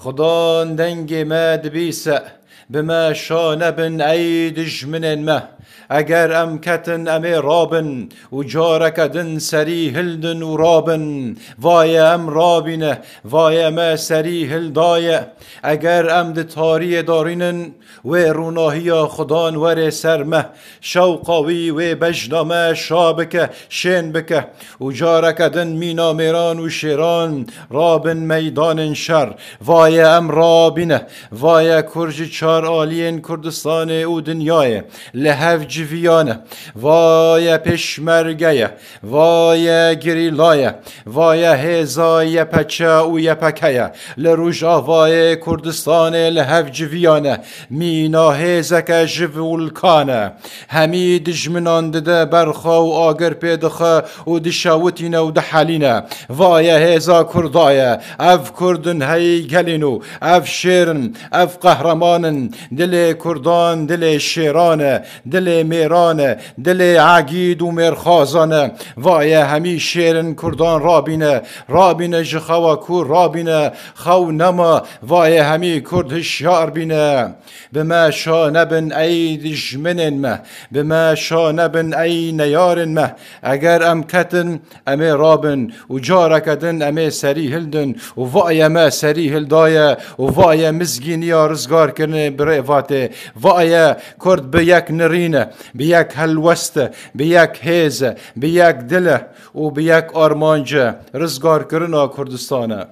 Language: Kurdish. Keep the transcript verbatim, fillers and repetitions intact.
Xudan dengê me dibîse, bi me şa nebin ey dijminên me. Eger em ketin, em ê rabin û careke din serî hildin û rabin. Vaye em rabîne, vaye me serî hildaye. Eger em di tariyê darînin, wê rûnahiya Xudan were ser me. Şewqa wî wê bejna me şa bike, şên bike. Û careke din mîna mêran û şêran rabin meydanên şer. Vaye em rabîne, vaye Kurd ji çar aliyên Kurdistanê û dinyayê li hev civiyane. Vaye pêşmerge ye, vaye girîla ye, vaye hêza Y P Ç û Y P K ye. Li Rojavayê Kurdistanê li hev civiyane. Mîna hêzeke ji vulkan e. Hemî dijminan dide ber xwe û agir pê dixe û dişewitîne û dihelîne. Vaye hêza Kurda ye. Ev Kurd in hey gelîn û ev şêr in, ev qehreman in. Dilê Kurdan dilê şêran e, dilê mêran e, dilê egîd û mêrxazan e. Vaye hemî şêr in Kurdan rabîne, rabîne ji xewa ku rabîne, xew nema, vaye hemî Kurd hişyar bîne. Bi me şa nebin ey dijminên me, bi me şa nebin ey neyarên me. Eger em ketin, em ê rabin û careke din em ê serî hildin û vaye me serî hildaye û vaye mizgîniya rizgarkirinê bi rêvatê. Vaye Kurd bi yek nirîne, bi yek helweste, bi yek hêze, bi yek dile û bi yek armance rizgarkirina Kurdistane.